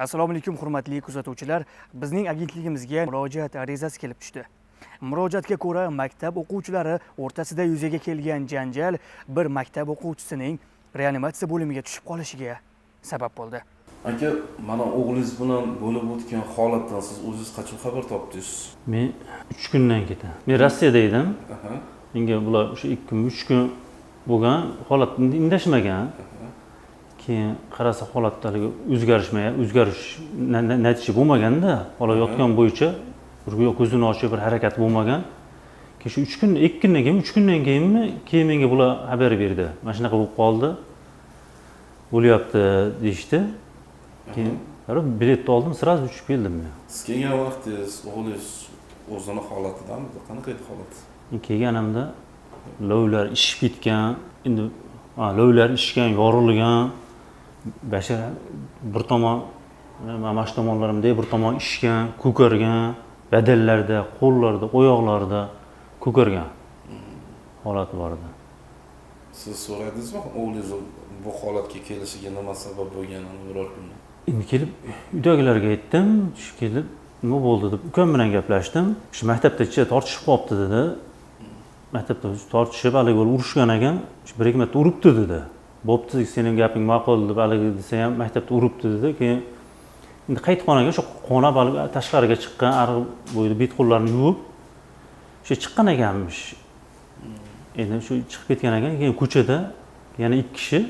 Assalomu alaykum, hurmatli kuzatuvchilar. Bizning agentligimizga murojaat arizasi kelib tushdi. Murojaatga ko'ra, maktab o'quvchilari o'rtasida yuzaga kelgan janjal bir maktab o'quvchisining reanimatsiya bo'limiga tushib qolishiga sabab bo'ldi. Aka, mana o'g'lingiz bilan bo'lib o'tgan holatdan siz o'zingiz qachon xabar topdingiz? Men 3 kundan keyin. Men Rossiyada edim. Menga bular o'sha 2 kun, 3 kun bo'lgan holat, indashmagan. Keyin qarasa, holatda haligi o'zgarishmay, o'zgarish natija bo'lmaganda, bola yotgan bo'yicha bir ko'zini ochib, bir harakat bo'lmagan. Keyin shu 3 kun, 2 kundan keyin, 3 kundan keyinmi, keyin menga bular xabar berdi, mana shunaqa bo'lib qoldi, bo'lyapti deyishdi. Keyin borib biletni oldim, сразу uchib keldim men. Siz kelgan vaqtingiz o'g'lingiz o'zini holatidamidi? Qanaqa edi holat? Men kelganimda lovlar ishib ketgan endi, lovlar ishgan, yorilgan, bashara bir tomon, mana shu tomonlarimda bir tomon ishgan, ko'kargan, badallarda, qo'llarda, oyoqlarida ko'kargan holat bor edi. Siz so'radingizmi o'g'lingiz bu holatga kelishiga nima sabab bo'lganini biror kunda? Endi kelib uydagilarga aytdim, shu kelib nima bo'ldi deb ukam bilan gaplashdim. Shu maktabda tortishib qolibdi dedi. Maktabda tortishib, haligi bo'lib urushgan ekan, shu bir ikki marta uribdi dedi. Bo'pti, sening gaping ma'qul deb haligi desa ham, maktabda uribdi dedi. Keyin endi qaytib xonaga shu qonab, haligi tashqariga chiqqan, ariq bo'yida bet qo'llarini yuvib o'sha chiqqan ekanmish. Endi shu chiqib ketgan ekan. Keyin ko'chada yana ikki kishi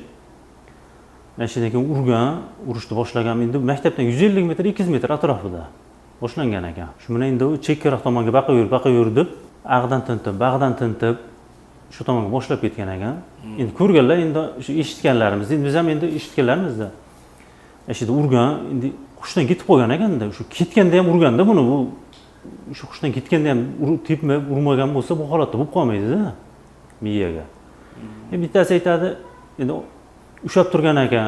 mana shundan keyin urgan, urishni boshlagan. Endi maktabdan 150 metr, 200 metr atrofida boshlangan ekan. Shu bilan endi u chekkaroq tomonga baqa yur, baqa yur deb, ag'dan tintib, bag'dan tintib, shu tomonga boshlab ketgan ekan. Endi ko'rganlar, endi shu eshitganlarimiz, endi biz ham endi eshitganlarimizda shu yerda urgan. Endi hushdan ketib qolgan ekanda, shu ketganda ham urganda buni. Bu shu hushdan ketganda ham tepmay urmagan bo'lsa, bu holatda bo'lib qolmaydida miyaga. Bittasi aytadi, endi ushlab turgan ekan,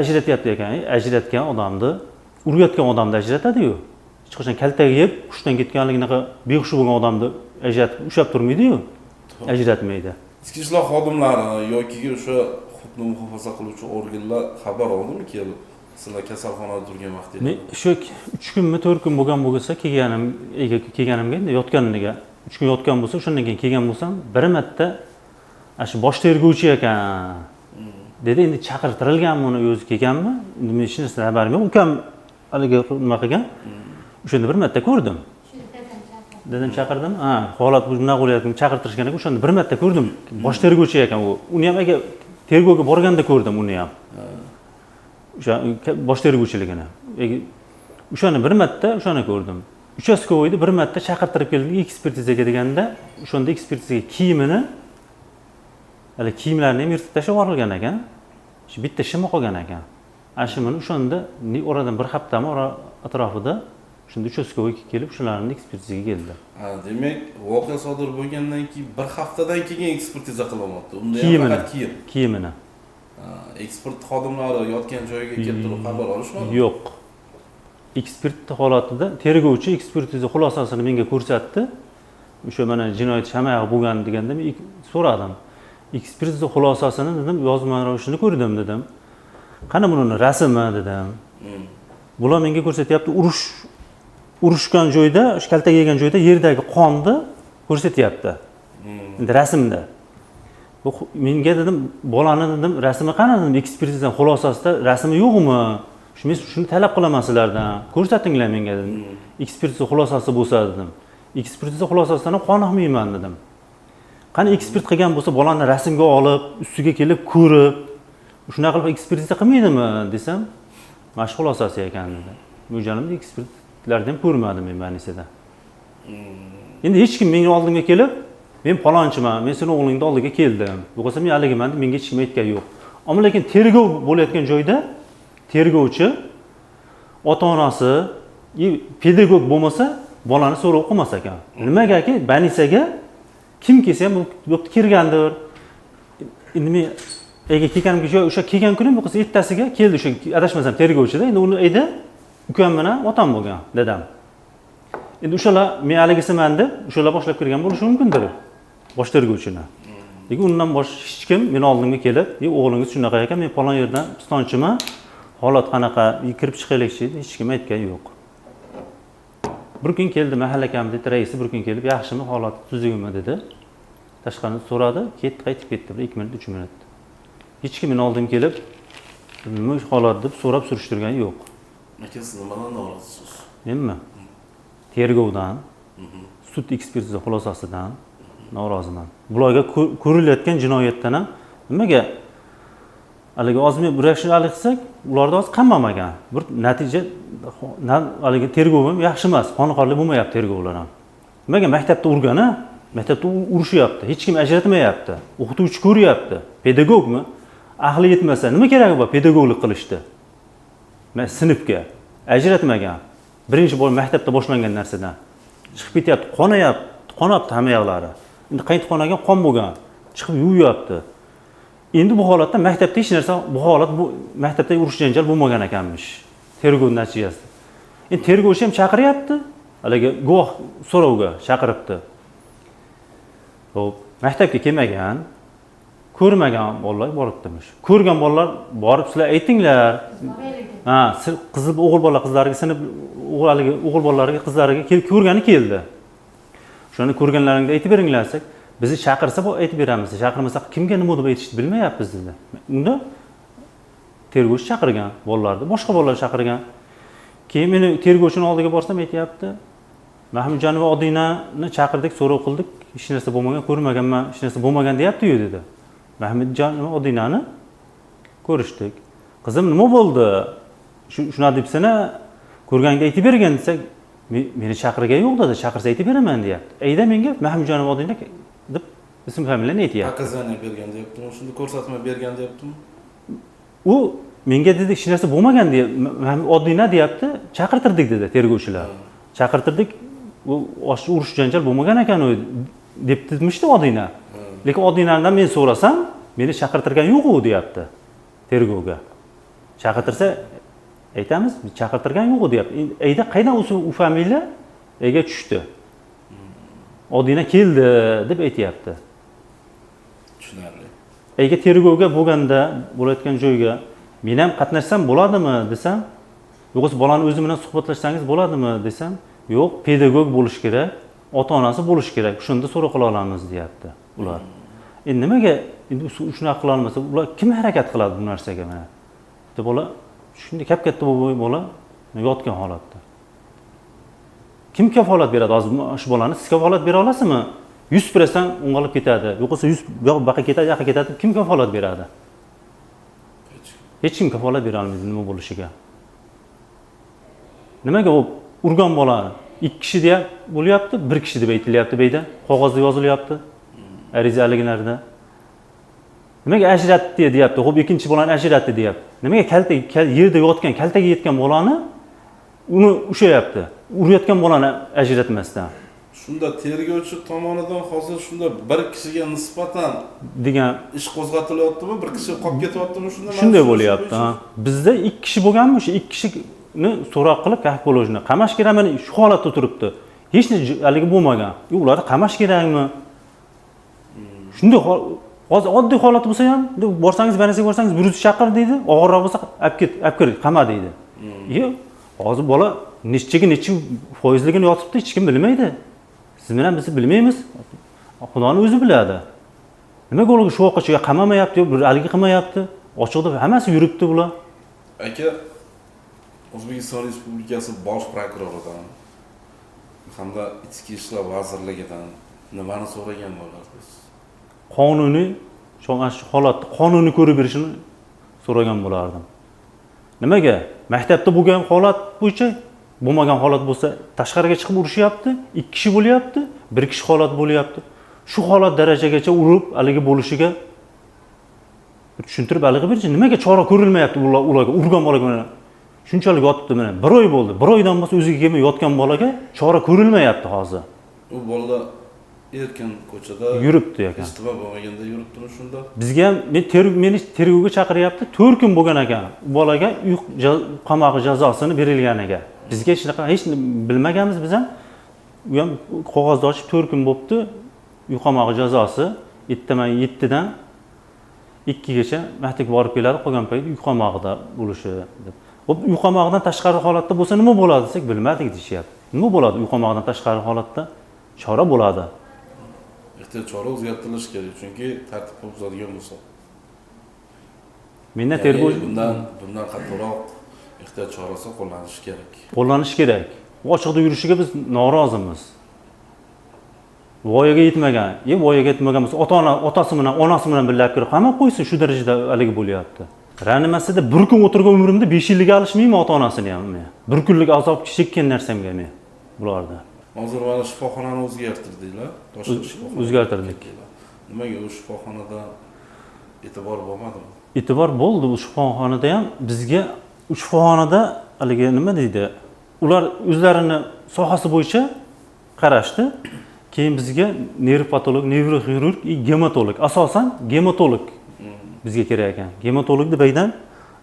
ajratyapti ekan. Ajratgan odamni, urayotgan odamni ajratadiyu, hech qachon kaltak yeb hushdan ketganliginaqa behush bo'lgan odamni ajratib ushlab turmaydiyu, ajratmaydi. Ichki ishlar xodimlari yoki o'sha huquqni muhofaza qiluvchi organlar xabar oldimi kelib, sizlar kasalxonada turgan vaqtingizda? Men shu 3 kunmi, 4 kun bo'lgan bo'lsa kelganim, kelganimga, endi yotganiga 3 kun yotgan bo'lsa, o'shandan keyin kelgan bo'lsam, bir marta ana shu bosh tergovchi ekan dedi. Endi chaqirtirilganmi, uni o'zi kelganmi, endi men hech narsadan xabarim yo'q. Ukam haligi nima qilgan, o'shanda bir marta ko'rdim. Dadam chaqirdim, ha, holat bunaqa bo'lyapti, chaqirtirishgan ekan. O'shanda bir marta ko'rdim, bosh tergovchi ekan u. Uni ham aka tergovga borganda ko'rdim, uni ham, o'sha bosh tergovchiligini. O'shani bir marta, o'shani ko'rdim. Участковый ni bir marta chaqirtirib keldik ekspertizaga deganda, o'shanda ekspertizaga kiyimini, hali kiyimlarini ham yirtib tashlab yuborilgan ekan, shu bitta shimi qolgan ekan. Ana shimini o'shanda oradan bir haftami ora atrofida shunda участковый kelib, shularni ekspertizaga keldi. Ha, demak, voqea sodir bo'lgandan keyin bir haftadan keyin ekspertiza qilyapti. Unda ham Kiyimini. faqat kiyim. Kiyimini. Ha, ekspert xodimlari yotgan joyiga kelib turib xabar olishmadi? Yo'q, ekspert holatida tergovchi ekspertiza xulosasini menga ko'rsatdi. O'sha mana jinoyat hamma bo'lgan deganda, men so'radim, ekspertiza xulosasini dedim, yozma ravishini ko'rdim dedim, qani buni rasmi dedim. Bular menga ko'rsatyapti, urushgan joyda, shu kaltak yegan joyda yerdagi qonni ko'rsatyapti endi rasmda. Bu menga dedim, bolani dedim, rasmi qani dedim, ekspertiza xulosasida rasmi yo'qmi? Shu men shuni talab qilaman sizlardan, ko'rsatinglar menga dedim, ekspertiza xulosasi bo'lsa dedim. Ekspertiza xulosasidan ham qoniqmayman dedim. Qani, ekspert qilgan bo'lsa, bolani rasmga olib, ustiga kelib ko'rib, shunaqa qilib ekspertiza qilmaydimi desam, mana shu xulosasi ekan dedi. Mo'ljalimda ekspertlarni ham ko'rmadim men больница da. Endi hech kim meni oldimga kelib, men palonchiman, men seni o'g'lingni oldiga keldim, bo'lmasa men haligiman deb menga hech kim aytgani yo'q. Ammo lekin tergov bo'layotgan joyda tergovchi, ota onasi и pedagog bo'lmasa, bolani so'rov qilmas ekan. Nimagaki больница ga kim kelsa ham bu yerda kirgandir. Endi men agar kelganimga o'sha kelgan kunim bo'lsa, ertasiga keldi o'sha, adashmasam, tergovchida. Endi uni edi ukam bilan otam bo'lgan, dadam. Endi o'shalar men haligisiman deb, o'shalar boshlab kirgan bo'lishi mumkindir bosh tergovchini. Lekin undan boshqa hech kim meni oldimga kelib, "E, o'g'lingiz shunaqa ekan, men falon yerdan pistonchiman, Holat qanaqa, kirib chiqaylikchi, hech kim aytgan yo'q. Bir kun keldi mahalla komiteti raisi, bir kun kelib, yaxshimi holat, tuzukmi dedi. Tashqarini so'radi, ketdi, qaytib ketdi, bir 2 minut, 3 minut. Hech kim meni oldim kelib, nima holat deb so'rab surishtirgani yo'q. Aka, siz nimadan norozisiz? Menmi? Tergovdan, sud ekspertiza xulosasidan noroziman. Bularga ko'rilayotgan jinoyatdan ham nimaga haligi hozir bir haligi qilsak, ularda hozir qamamagan. Bir natija haligi tergov ham yaxshi emas, qoniqarli bo'lmayapti tergovlar ham. Nimaga maktabda urgani, maktabda urushyapti, hech kim ajratmayapti. O'qituvchi ko'ryapti. Pedagogmi? Ahli yetmasa nima keragi bor pedagoglik qilishdi? Sinfga ajratmagan. Birinchi bor maktabda boshlangan narsadan chiqib ketyapti, qonayapti, qonabdi hamma yoqlari. Endi qaytib qonagan, qon bo'lgan, chiqib yuvyapti. Endi bu holatda maktabda hech narsa, bu holat bu maktabda urush janjal bo'lmagan ekanmish. Tergov natijasida. Endi tergovchi ham chaqiryapti, haligi guvoh so'rovga chaqiribdi. Xo'p, maktabga kelmagan, ko'rmagan bolalar boribdimish. Ko'rgan bolalar borib sizlar aytinglar. Ha, qiz o'g'il bola qizlarga sinf o'g'il haligi o'g'il bolalarga qizlariga kelib ko'rgani keldi. Shuni ko'rganlaringni aytib beringlar desak, bizni chaqirsa bu aytib beramiz, chaqirmasa kimga nima deb aytishni bilmayapmiz dedi. Unda tergovchi chaqirgan bolalarni, boshqa bolalar chaqirgan. Keyin meni tergovchini oldiga borsam aytyapti, Mahmudjonova Odinani chaqirdik, so'rov qildik, hech narsa bo'lmagan, ko'rmaganman, hech narsa bo'lmagan deyapti-yu dedi. Mahmudjonova Odinani ko'rishdik. Qizim nima bo'ldi? Shunaqa debsana, ko'rganingda aytib bergin desak, meni chaqirgan yo'q dedi, chaqirsa aytib beraman deyapti. Ayda menga Mahmudjonova Odina deb ism familiyani aytyapti. Показания bergan deyaptimi? Shunda ko'rsatma bergan deyaptimi? U menga dedi, hech narsa bo'lmagan deya, Odina deyapti, chaqirtirdik dedi tergovchilar. Chaqirtirdik, u urush janjal bo'lmagan ekan u deb debmishdi Odina. Lekin Odinadan men so'rasam, meni chaqirtirgan yo'q u deyapti tergovga. Chaqirtirsa aytamiz, chaqirtirgan yo'q u deyapti. Endi ayda qaydan u familiya ega tushdi? Odina keldi deb aytyapti. Tushunarli. Ega tergovga bo'lganda, bo'layotgan joyga men ham qatnashsam bo'ladimi desam, yo'qsa bolani o'zi bilan suhbatlashsangiz bo'ladimi desam, yo'q, pedagog bo'lishi kerak, ota-onasi bo'lishi kerak, shunda so'roq qila olamiz deyapti ular. Endi nimaga endi shunaqa qila olmasa, ular kim harakat qiladi bu narsaga mana? Bitta bola shunday kap-katta bo'lib bola yotgan holatda. Kim kafolat beradi hozir shu bolani? Siz kafolat bera olasizmi? 100% o'ng'alib ketadi. Yo'qsa 100 bu yoqqa ketadi, yoqqa ketadi. Kim kafolat beradi? Hech. Hech kim kafolat bera olmaydi nima bo'lishiga. Nimaga u urgan bola 2 kishi deya bo'lyapti, 1 kishi deb aytilyapti bu yerda, qog'ozda yozilyapti. Arizaliklarda. Nimaga ajratdi deyapti. Xo'p, ikkinchi bolani ajratdi deyapti. Nimaga kalta yerda yotgan, kaltaga yetgan bolani uni ushlayapti. Urayotgan bolani ajratmasdan. Shunda tergovchi tomonidan hozir shunda bir kishiga nisbatan degan ish qo'zg'atilyaptimi? Bir kishi qolib ketyaptimi shunda? Shunday bo'lyapti. Ha. Bizda 2 kishi bo'lganmi, o'sha 2 kishini so'roq qilib, как положено qamash kerakmi? Shu holatda turibdi. Hech haligi bo'lmagan. Ularni qamash kerakmi? Shunday hozir oddiy holat bo'lsa ham, borsangiz, больница ga borsangiz, bir o'zi chaqir deydi, og'irroq bo'lsa olib ket, olib kir, qama deydi. Yo'q, hozir bola nechaga necha foizligini yotibdi, hech kim bilmaydi. Siz bilan biz bilmaymiz. Xudoni o'zi biladi. Nimaga ularga shu vaqtgacha qamamayapti, yo bir haligi qilmayapti? Ochiqda hammasi yuribdi bular. Aka, O'zbekiston Respublikasi bosh prokuroridan hamda Ichki ishlar vazirligidan nimani so'ragan bo'lardingiz? Qonuniy shu mana shu holatni qonuniy ko'rib berishini so'ragan bo'lardim. Nimaga? Maktabda bo'lgan holat bo'yicha bo'lmagan holat bo'lsa, tashqariga chiqib urushyapti, 2 kishi bo'lyapti, 1 kishi holat bo'lyapti. Shu holat darajagacha urib haligi bo'lishiga tushuntirib haligi berish, nimaga chora ko'rilmayapti ularga urgan bolaga mana shunchalik yotibdi mana 1 oy bo'ldi. 1 oydan bo'lsa o'ziga kelmay yotgan bolaga chora ko'rilmayapti hozir. U bolalar erkin ko'chada yuribdi ekan. Hech nima bo'lmaganda yuribdimi shunda? Bizga ham meni tergovga chaqiryapti. 4 kun bo'lgan ekan u bolaga uy qamog'i jazosini berilganiga. Bizga hech qanaqa hech bilmaganmiz biz ham. U ham qog'ozni ochib 4 kun bo'libdi uy qamog'i jazosi. Ertaman 7dan 2gacha maktabga borib keladi, qolgan payt uy qamog'ida bo'lishi deb. Xo'p, uy qamog'idan tashqari holatda bo'lsa nima bo'ladi desak, bilmadik deyishyapti. Nima bo'ladi uy qamog'idan tashqari holatda? Chora bo'ladi. Ehtiyot chora o'zgartirilishi kerak, chunki tartibni buzadigan bo'lsa. Mendan Ya'ni tergov bundan qattiqroq ehtiyot chorasi qo'llanishi kerak. Qo'llanish kerak. U ochiqda yurishiga biz norozimiz. Voyaga yetmagan, voyaga yetmagan bo'lsa, ota-ona, otasi bilan, onasi bilan birga olib kirib qamab qo'ysin, shu darajada haligi bo'lyapti. Reanimatsiyada bir kun o'tirgan umrimda 5 yillik alishmayman ota-onasini ham men. Bir kunlik azob chekkan narsamga men bularda. Hozir mana shifoxonani o'zgartirdinglar. Boshqa shifoxonaga O'zgartirdik. Nimaga u shifoxonada e'tibor bo'lmadimi? E'tibor bo'ldi u shifoxonada ham bizga u shifoxonada haligi nima deydi? Ular o'zlarini sohasi bo'yicha qarashdi. Keyin bizga nevropatolog, nevroxirurg и gematolog, asosan gematolog bizga kerak ekan. Gematologni baydan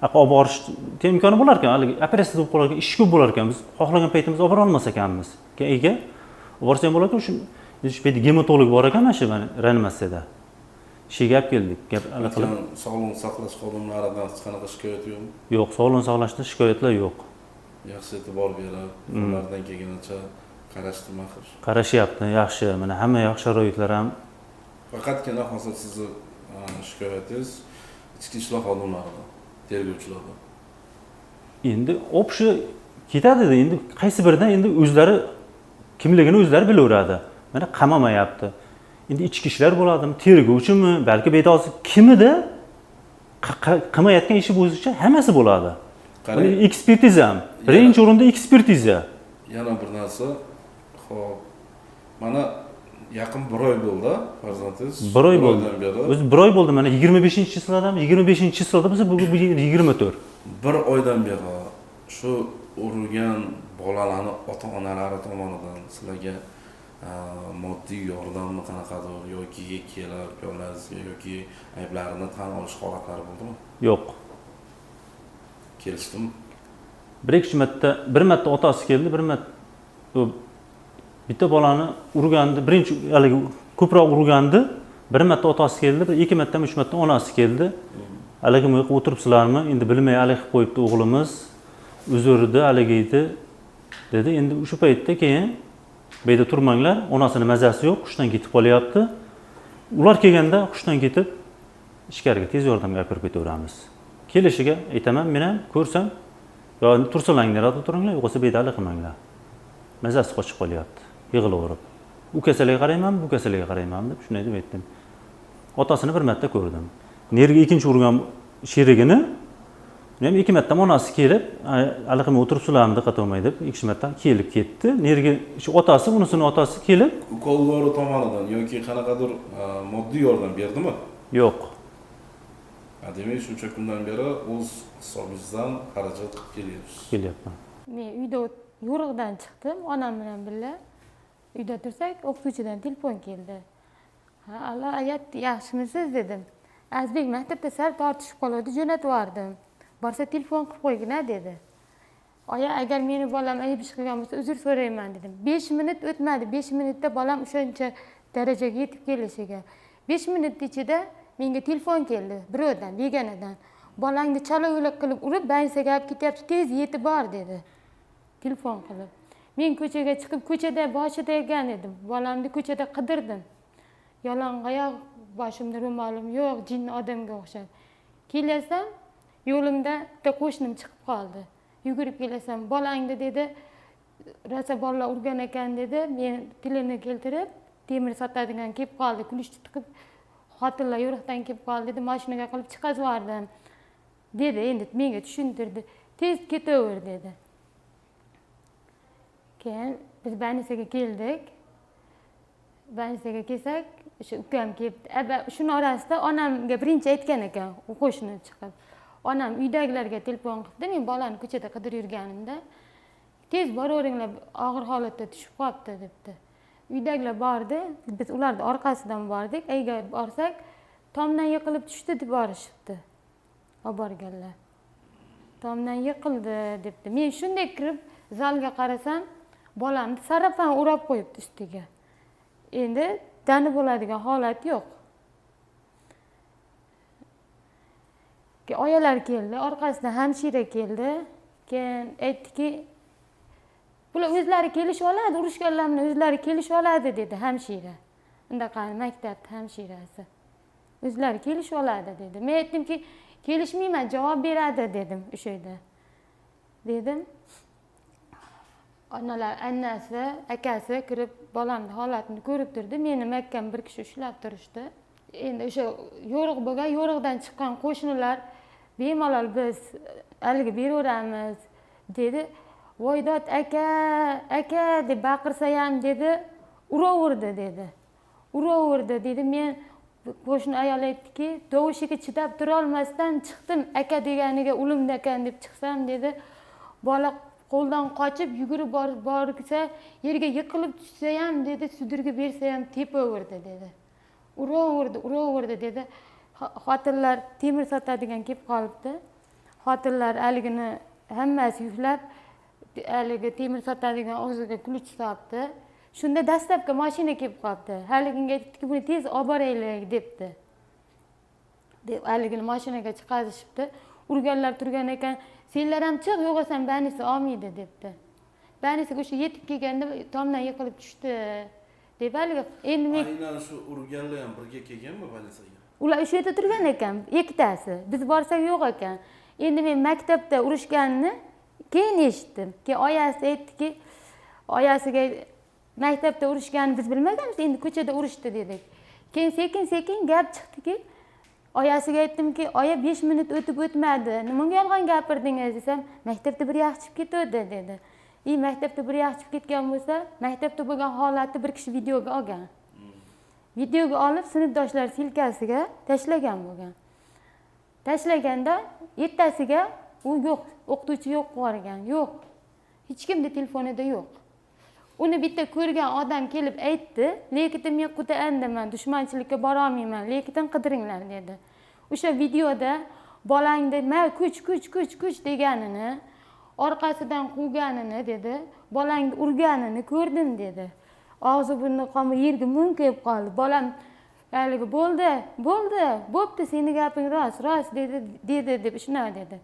olib borish imkoni bo'lar ekan, haligi operatsiya bo'lib qolar ekan, ish ko'p bo'lar ekan. Biz xohlagan paytimizda olib bora olmas ekanmiz. Keyin ega olib borsa ham bo'lar ekan, shu paytda gematolog bor ekan mana shu mana reanimatsiyada. Ishiga olib keldik. Gap qilib. Sog'liqni saqlash xodimlaridan hech qanaqa shikoyat yo'qmi? Yo'q, sog'liqni saqlashda shikoyatlar yo'q. Yaxshi e'tibor berib, qo'llaridan kelganicha qarashdimi axir? Qarashyapti, yaxshi. Mana hamma yoq sharoitlar ham. Faqatgina hozir sizni shikoyatingiz ichki ishlar xodimlaridan, tergovchilardan. Endi общий ketadi, endi qaysi biridan endi o'zlari kimligini o'zlari bilaveradi. Mana qamamayapti. Endi ichki ishlar bo'ladimi, tergovchimi, balki bedosi kimida qilmayotgan ishi bo'yicha hammasi bo'ladi. Qarang, ekspertiza ham. Birinchi o'rinda ekspertiza. Yana bir narsa, xo'p, mana yaqin bir oy bo'ldi farzandingiz. Bir oy bo'ldi. Oydan beri. O'zi bir oy bo'ldi mana 25-число dan 25-число da biz bugun 24. Bir oydan beri shu urilgan bolalarni ota-onalari tomonidan sizlarga moddiy yordammi qanaqadir yoki kelib yonlaringizga yoki ayblarini tan olish holatlari bo'ldimi? Yo'q. Kelishdimi? Bir ikki marta, bir marta otasi keldi, bir marta bitta bolani urgandi, birinchi haligi ko'proq urgandi, bir marta otasi keldi, bir ikki marta, uch marta onasi keldi. Haligi bu yoqqa o'tiribsizlarmi? Endi bilmay haligi qilib qo'yibdi o'g'limiz. Uzr edi, haligi edi dedi. Endi o'sha paytda keyin bu yerda turmanglar, onasini mazasi yo'q, hushdan ketib qolyapti. Ular kelganda hushdan ketib ichkariga tez yordamga olib kirib ketaveramiz. Kelishiga aytaman, men ham ko'rsam, yo tursalang, turinglar, yo'q bo'lsa bu yerda haligi qilmanglar. Mazasi qochib qolyapti, yig'ilaverib. U kasalga qarayman, bu kasalga qarayman deb shunday deb aytdim. Otasini bir marta ko'rdim. Nerga ikkinchi urgan sherigini, uni ham ikki marta onasi kelib, hali qilmay o'tiribsizlarmi, diqqat olmay deb ikki marta kelib ketdi. Nerga shu otasi, unisini otasi kelib, Ukol dori tomonidan yoki qanaqadir moddiy yordam berdimi? Yo'q. Demak, shuncha kundan beri o'z hisobingizdan xarajat qilib kelyapsiz. Kelyapman. Men uyda yo'riqdan chiqdim, onam bilan birga. Uyda tursak, o'qituvchidan telefon keldi. Ha, allo, ayat, yaxshimisiz dedim. Azizbek maktabda sal tortishib qoldi, jo'natib yubordim. Borsa telefon qilib qo'ygin dedi. Oya, agar meni bolam ayb ish qilgan bo'lsa, uzr so'rayman dedim. 5 minut o'tmadi, 5 minutda bolam o'shancha darajaga yetib kelishiga. 5 minut ichida menga telefon keldi birovdan, begonadan. Bolangni chala yo'lak qilib urib, bansaga olib ketyapti, tez yetib bor dedi. Telefon qilib. Men ko'chaga chiqib, ko'chada boshida ekan edim. Bolamni ko'chada qidirdim. Yalang'oyoq, boshimda ro'molim yo'q, jinni odamga o'xshab. Kelasam, yo'limda bitta qo'shnim chiqib qoldi. Yugurib kelasam, bolangni dedi, rosa bolalar urgan ekan dedi. Men tilini keltirib, temir sotadigan kelib qoldi, kulishni tiqib, xotinlar yo'riqdan kelib qoldi dedi, mashinaga qilib chiqazib yubordim dedi. Endi menga tushuntirdi. Tez ketaver dedi. Keyin biz banisaga keldik. Banisaga kelsak, o'sha ukam kelibdi. Shuni orasida onamga birinchi aytgan ekan, u qo'shni chiqib. Onam uydagilarga telefon qildi, men bolani ko'chada qidirib yurganimda, tez boraveringlar, og'ir holatda tushib qolibdi debdi. Uydagilar bordi, biz ularning orqasidan bordik. Uyga borsak, tomdan yiqilib tushdi deb borishibdi. Olib borganlar. Tomdan yiqildi debdi. Men shunday kirib zalga qarasam, bolamni sarafan o'rab qo'yibdi ustiga. Endi dani bo'ladigan holat yo'q. Keyin oyalar keldi, orqasidan hamshira keldi. Keyin aytdiki, bular o'zlari kelishib oladi, urushganlar bilan o'zlari kelishib oladi dedi hamshira. Undaqa maktabda hamshirasi. O'zlari kelishib oladi dedi. Men aytdimki, kelishmayman, javob beradi dedim o'sha yerda. Dedim. Onalar, annasi, akasi kirib bolamni holatini ko'rib turdi. Meni makkam bir kishi ushlab turishdi. Endi o'sha yo'riq bo'lgan, yo'riqdan chiqqan qo'shnilar bemalol biz haligi beraveramiz dedi. Voydod aka, aka deb baqirsa ham dedi, uraverdi dedi. Uraverdi dedi. Men qo'shni ayol aytdiki, tovushiga chidab tura olmasdan chiqdim, aka deganiga ulimda ekan deb chiqsam dedi. Bola qo'ldan qochib yugurib borib borsa, yerga yiqilib tushsa ham dedi, sudirga bersa ham tepaverdi dedi. Uraverdi, uraverdi dedi. Xotinlar temir sotadigan kelib qolibdi. Xotinlar haligini hammasi yuklab, haligi temir sotadigan og'ziga ключ solibdi. Shunda dastlabki mashina kelib qolibdi. Haliginga aytibdiki, buni tez olib boraylik debdi. Deb haligini mashinaga chiqarishibdi. Urganlar turgan ekan, senlar ham chiq, yo'g'asan banisi olmaydi debdi. Banisiga o'sha yetib kelganda tomdan yiqilib tushdi deb haligi endi men Aynan shu urganlar ham birga kelganmi banisaga? Ular o'sha yerda turgan ekan, ikkitasi. Biz borsak yo'q ekan. Endi men maktabda urushganini keyin eshitdim. Keyin oyasi aytdiki, oyasiga maktabda urushganini biz bilmaganmiz, endi ko'chada urushdi dedik. Keyin sekin-sekin gap chiqdiki, oyasiga aytdimki, oya 5 minut o'tib o'tmadi, nimaga yolg'on gapirdingiz desam, maktabda bir yaxshi chiqib ketdi dedi. Maktabda bir yaxshi chiqib ketgan bo'lsa, maktabda bo'lgan holatni bir kishi videoga olgan. Videoga olib sinfdoshlar silkasiga tashlagan bo'lgan. Tashlaganda ertasiga u yo'q, o'qituvchi yo'q qilib yuborgan, yo'q. Hech kimda telefonida yo'q. Uni bitta ko'rgan odam kelib aytdi, lekin men quta andaman, dushmanchilikka bora olmayman, lekin qidiringlar dedi. O'sha videoda bolangni ma kuch kuch kuch kuch deganini, orqasidan quvganini dedi, bolangni urganini ko'rdim dedi. Og'zi burni qon yerga munkayib qoldi. Bolam haligi bo'ldi, bo'ldi, bo'pti, seni gaping rost, rost dedi, dedi deb shunaqa dedi.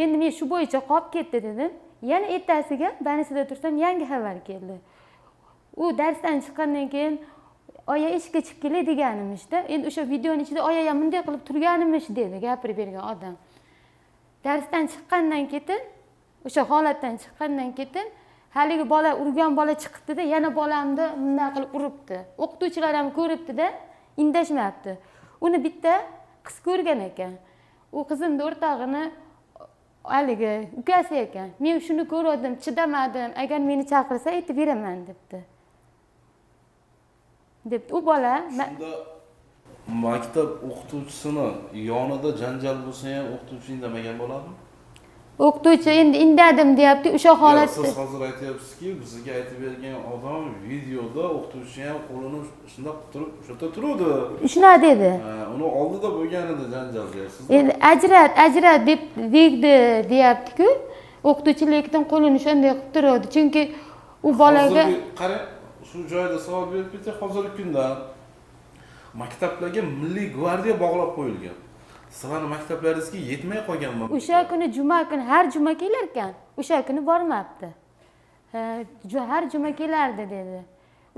Endi men shu bo'yicha qolib ketdi dedim. Yana ertasiga banisida tursam yangi xabar keldi. U darsdan chiqqandan keyin oya eshikka chiqib kelay deganimishda. Endi o'sha videoning ichida oya ham bunday qilib turganimish dedi gapirib bergan odam. Darsdan chiqqandan keyin, o'sha holatdan chiqqandan keyin haligi bola urgan bola chiqibdi-da, yana bolamni bunday qilib uribdi. O'qituvchilar ham ko'ribdi-da, indashmabdi. Uni bitta qiz ko'rgan ekan. U qizimning o'rtog'ini haligi ukasi ekan. Men shuni ko'rdim, chidamadim. Agar meni chaqirsa aytib beraman debdi. Debdi. U bola shunda maktab o'qituvchisini yonida janjal bo'lsa ham o'qituvchi indamagan bo'ladimi? O'qituvchi endi indadim deyapti o'sha holatda. Siz hozir aytyapsizki, bizga aytib bergan odam videoda o'qituvchi ham qo'lini shundoq turib o'sha yerda turuvdi. Shunaqa dedi. Ha, uni oldida bo'lgan edi janjal deyapsiz. Endi ajrat, ajrat deb deydi deyapti-ku. O'qituvchi lekin qo'lini shunday qilib turuvdi. Chunki u bolaga qarang, shu joyda savol berib ketsak, hozirgi kunda maktablarga milliy gvardiya bog'lab qo'yilgan. Sizlarni maktablaringizga yetmay qolganmi? O'sha kuni juma kuni har juma kelar ekan. O'sha kuni bormabdi. Har juma kelardi dedi.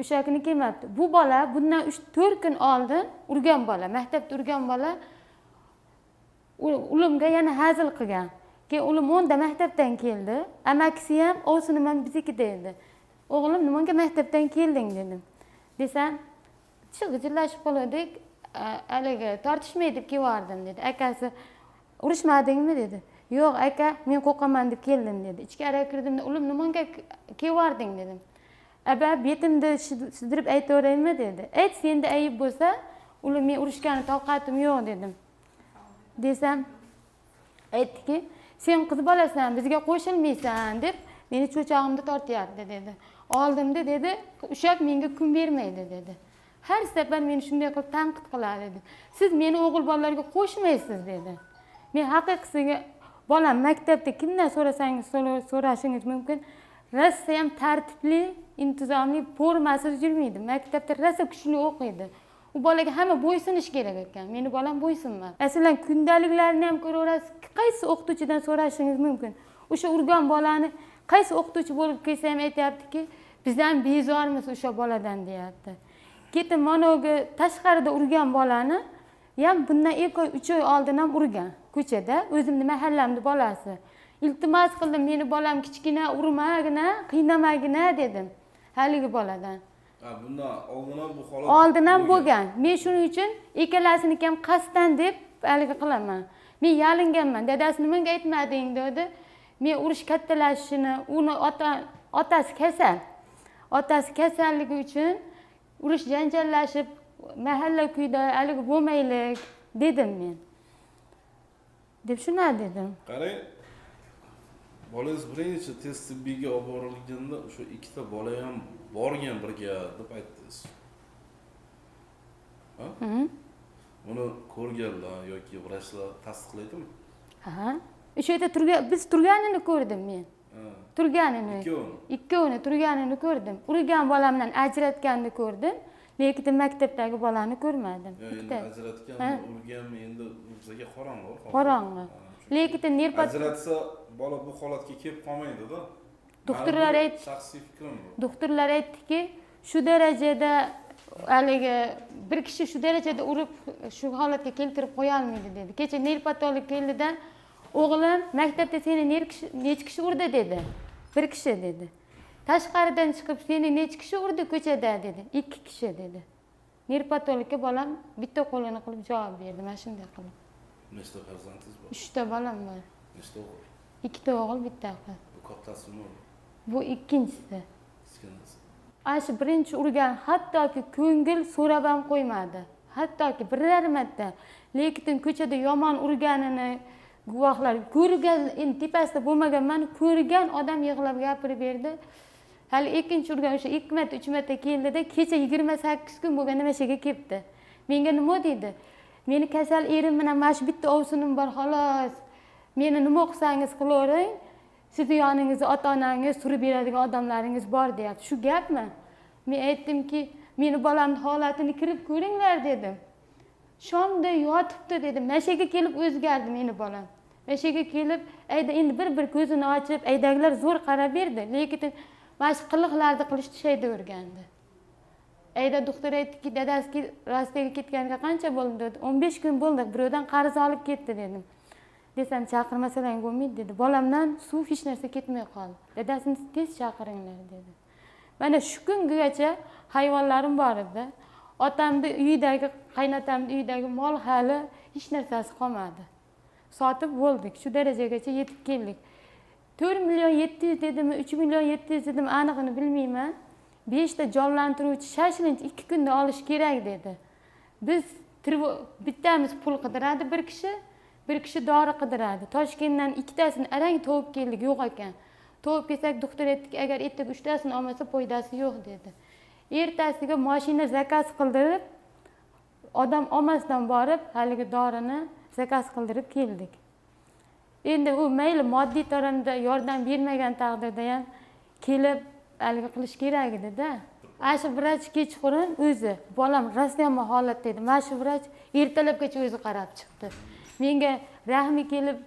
O'sha kuni kelmabdi. Bu bola bundan 3-4 kun oldin urgan bola, maktabda urgan bola ulimga yana hazil qilgan. Keyin ulim 10da maktabdan keldi. Amakisi ham, ovsinim ham biznikida edi. O'g'lim, nimaga maktabdan kelding dedim. Desam, g'ijillashib qoldik, haligi tortishmay deb kelvordim dedi. Akasi, urushmadingmi dedi. Yo'q aka, men qo'rqaman deb keldim dedi. Ichkariga kirdimda, ulim nimaga kelvording dedim. Aba, betimni sidirib aytaveraymi dedi. Ayt, senda ayib bo'lsa, ulim men urushgani toqatim yo'q dedim. Desam, aytdiki, sen qiz bolasan, bizga qo'shilmaysan deb meni cho'chog'imni tortyapti dedi. Oldimda dedi, ushlab menga kun bermaydi dedi. Har safar meni shunday qilib tanqid qiladi dedi. Siz meni o'g'il bolalarga qo'shmaysiz dedi. Men haqiqisiga bolam maktabda kimdan so'rasangiz so'rashingiz mumkin. Rosa ham tartibli, intizomli, formasiz yurmaydi. Maktabda rosa kuchli o'qiydi. U bolaga hamma bo'ysunish kerak ekan. Meni bolam bo'ysunmadi. Masalan, kundaliklarni ham ko'raverasiz. Qaysi o'qituvchidan so'rashingiz mumkin. O'sha urgan bolani qaysi o'qituvchi bo'lib kelsa ham aytyaptiki, biz ham bezormiz o'sha boladan deyapti. Keyin manoga tashqarida urgan bolani ham bundan 2 oy, 3 oy oldin ham urgan ko'chada, o'zimni mahallamni bolasi. Iltimos qildim, meni bolam kichkina, urmagina, qiynamagina dedim haligi boladan. Bundan oldin ham bu holat oldin ham bo'lgan. Men shuning uchun ikkalasini ham qasddan deb haligi qilaman. Men yalinganman, dadasi nimaga aytmading dedi. Men urush kattalashishini, uni otasi kasal. Otasi kasalligi uchun urush janjallashib mahalla kuyda haligi bo'lmaylik dedim men. Deb shuna dedim. Qarang, bolangiz birinchi tez tibbiyga olib borilganda o'sha ikkita bola ham borgan birga deb aytdingiz. Ha? Buni ko'rganlar yoki vrachlar tasdiqlaydimi? Ha. O'sha yerda biz turganini ko'rdim men. Turganini. Ikkovini turganini ko'rdim. Urgan bolamdan ajratganini ko'rdim. Lekin maktabdagi bolani ko'rmadim. Endi ajratganmi, urganmi endi bizga qorong'u. Qorong'u. Lekin ajratsa bola bu holatga kelib qolmaydi-da. Doktorlar aytdi, shaxsiy fikrim bu. Doktorlar aytdiki, shu darajada haligi bir kishi shu darajada urib shu holatga keltirib qo'ya olmaydi dedi. Kecha nervpatolog keldida, o'g'lim maktabda seni necha kishi urdi dedi. Bir kishi dedi. Tashqaridan chiqib seni necha kishi urdi ko'chada dedi. 2 kishi dedi. Nervpatologga bolam bitta qo'lini qilib javob berdi, mana shunday qilib. Nechta farzandingiz bor? 3 ta bolam bor. Nechta o'g'il? 2 ta o'g'il, bitta qiz. Bu kattasimi? Bu ikkinchisi. Kichkinasi. Ana shu birinchi urgan hattoki ko'ngil so'rab ham qo'ymadi. Hattoki biror marta. Lekin ko'chada yomon urganini guvohlar ko'rgan, endi tepasida bo'lmaganman, ko'rgan odam yig'lab gapirib berdi. Hali ikkinchi urgan o'sha 2 marta, 3 marta keldida, kecha 28 kun bo'lganda mana shu yerga kelibdi. Menga nima deydi? Meni kasal erim bilan mana shu bitta ovsinim bor xolos. Meni nima qilsangiz qilavering, sizni yoningizda ota-onangiz, turib beradigan odamlaringiz bor deyapti. Shu gapmi? Men aytdimki, meni bolamning holatini kirib ko'ringlar dedim. Shomda yotibdi dedim. Mana shu yerga kelib o'zgardi meni bolam. Mana shu yerga kelib, ayda endi bir-bir ko'zini ochib, aydagilar zo'r qarab berdi, lekin mana shu qiliqlarni qilishni shayda o'rgandi. Ayda doktor aytdiki, dadasi Rossiyaga ketganiga qancha bo'ldi dedi. 15 kun bo'ldi, birovdan qarz olib ketdi dedim. Desam chaqirmasalang bo'lmaydi dedi. Bolamdan suv hech narsa ketmay qoldi. Dadasini tez chaqiringlar dedi. Mana shu kungacha hayvonlarim bor edi. Otamni uyidagi, qaynotamni uyidagi mol hali hech narsasi qolmadi. Sotib bo'ldik, shu darajagacha yetib keldik. 4 million 700 dedimi, 3 million 700 dedimi, anig'ini bilmayman. 5 ta jonlantiruvchi shoshilinch 2 kunda olish kerak dedi. Biz bittamiz pul qidiradi bir kishi, bir kishi dori qidiradi. Toshkentdan 2tasini arang tovib keldik, yo'q ekan. Tovib kelsak doktor aytdiki, agar ertaga 3 tasini olmasa foydasi yo'q dedi. Ertasiga mashina zakaz qildirib, odam olmasdan borib, haligi dorini zakaz qildirib keldik. Endi u mayli moddiy tomonda yordam bermagan taqdirda ham kelib haligi qilish kerak edi-da. Ana shu vrach kechqurun o'zi, bolam rosa yomon holatda edi. Mana shu vrach ertalabgacha o'zi qarab chiqdi. Menga rahmi kelib,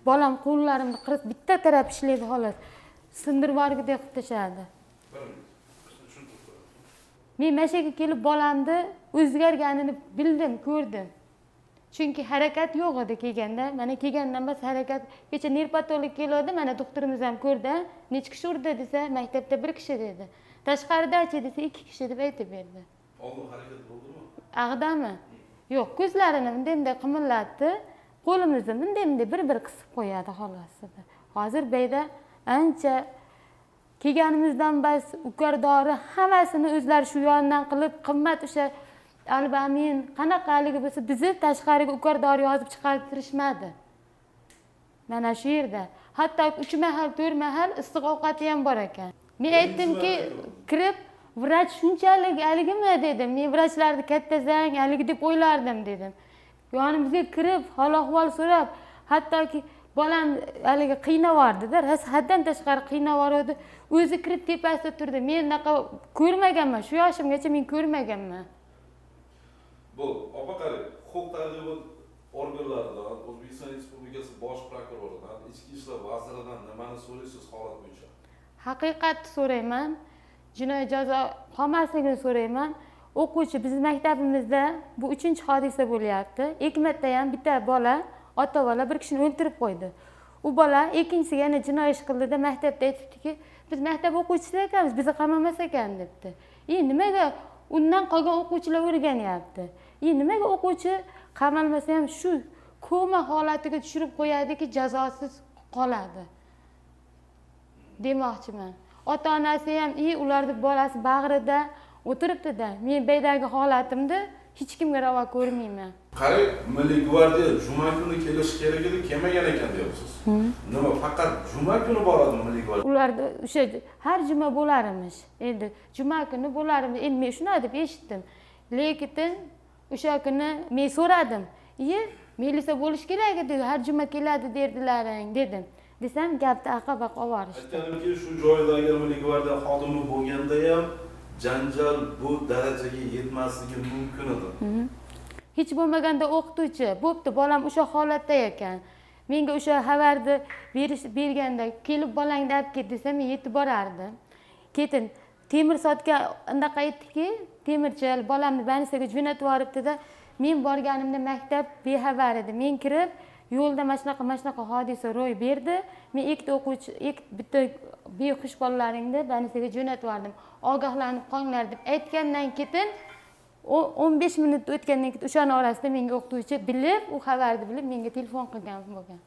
bolam qo'llarimni qirib bitta taraf ishlaydi xolos. Sindirib yuborgudek qilib tashladi. Men mana shu yerga kelib bolamni o'zgarganini bildim, ko'rdim. Chunki harakat yo'q edi kelganda. Mana kelgandan bas harakat. Kecha nervpatolog keldi, mana doktorimiz ham ko'rdi. Necha kishi urdi desa, maktabda 1 kishi dedi. Tashqaridachi desa, 2 kishi deb aytib berdi. Oldin harakat bo'ldimi? Ag'dami? Yo'q, ko'zlarini bunday qimillatdi, qo'limizni bunday bir-bir qisib qo'yadi xolos. Hozir bayda ancha kelganimizdan bas ukar dori hammasini o'zlari shu yondan qilib, qimmat o'sha albamin qanaqaligi bo'lsa bizni tashqariga ukar dori yozib chiqartirishmadi. Mana shu yerda hatto 3 mahal, 4 mahal issiq ovqati ham bor ekan. Men aytdimki, kirib vrach shunchalik haligimi dedim. Men vrachlarni katta zang haligi deb o'ylardim dedim. Yonimizga kirib hol ahvol so'rab, hattoki bolam haligi qiynavordida, rosa haddan tashqari qiynavordi. O'zi kirib tepasida turdi. Men unaqa ko'rmaganman, shu yoshimgacha men ko'rmaganman. Bo'ldi, opa, qarang, huquq tartibot organlaridan, O'zbekiston Respublikasi bosh prokuroridan, ichki ishlar vaziridan nimani so'raysiz holat bo'yicha? Haqiqatni so'rayman, jinoiy jazo qolmasligini so'rayman. O'quvchi, bizni maktabimizda bu uchinchi hodisa bo'lyapti. Ikki marta ham bitta bola, ota bola bir kishini o'ldirib qo'ydi. U bola ikkinchisiga yana jinoiy ish qildida, maktabda aytibdiki, biz maktab o'quvchisi ekanmiz, bizni qamamas ekan, debdi. И nimaga undan qolgan o'quvchilar o'rganyapti? И nimaga o'quvchi qamalmasa ham shu koma holatiga tushirib qo'yadiki, jazosiz qoladi demoqchiman. Ota onasi ham и ularni bolasi bag'rida o'tiribdida. Men bu yerdagi holatimni hech kimga ravo ko'rmayman. Qarang, Milliy gvardiya juma kuni kelishi kerak edi, kelmagan ekan, deyapsiz. Nima, faqat juma kuni boradimi Milliy gvardiya? Ularda o'sha har juma bo'lar emish. Endi juma kuni bo'lar emish, endi men shunday deb eshitdim. Lekin o'sha kuni men so'radim, iye, milisa bo'lishi kerak edi, har juma keladi derdilaring, dedim. Desam, gapni aqa baqa olib yuborishdi. Aytganimki, shu joyda agar Milliy gvardiya xodimi bo'lganda ham janjal bu darajaga yetmasligi mumkin edi. Hech bo'lmaganda o'qituvchi bo'pti, bolam o'sha holatda ekan, menga o'sha xabarni berish berganda kelib bolangni olib ket desa, men yetib borardim. Keyin temir sotgan anaqa aytdiki, temirchi bolamni больница ga jo'natib yuboribdida. Men borganimda maktab bexabar edi. Men kirib, yo'lda mana shunaqa, mana shunaqa hodisa ro'y berdi, men ikkita o'quvchi, bitta behush bolalaringni больница ga jo'natib yubordim, ogohlanib qolinglar, deb aytgandan keyin 15 minut o'tgandan keyin o'shani orasida menga o'qituvchi bilib, u xabarni bilib, menga telefon qilgan bo'lgan.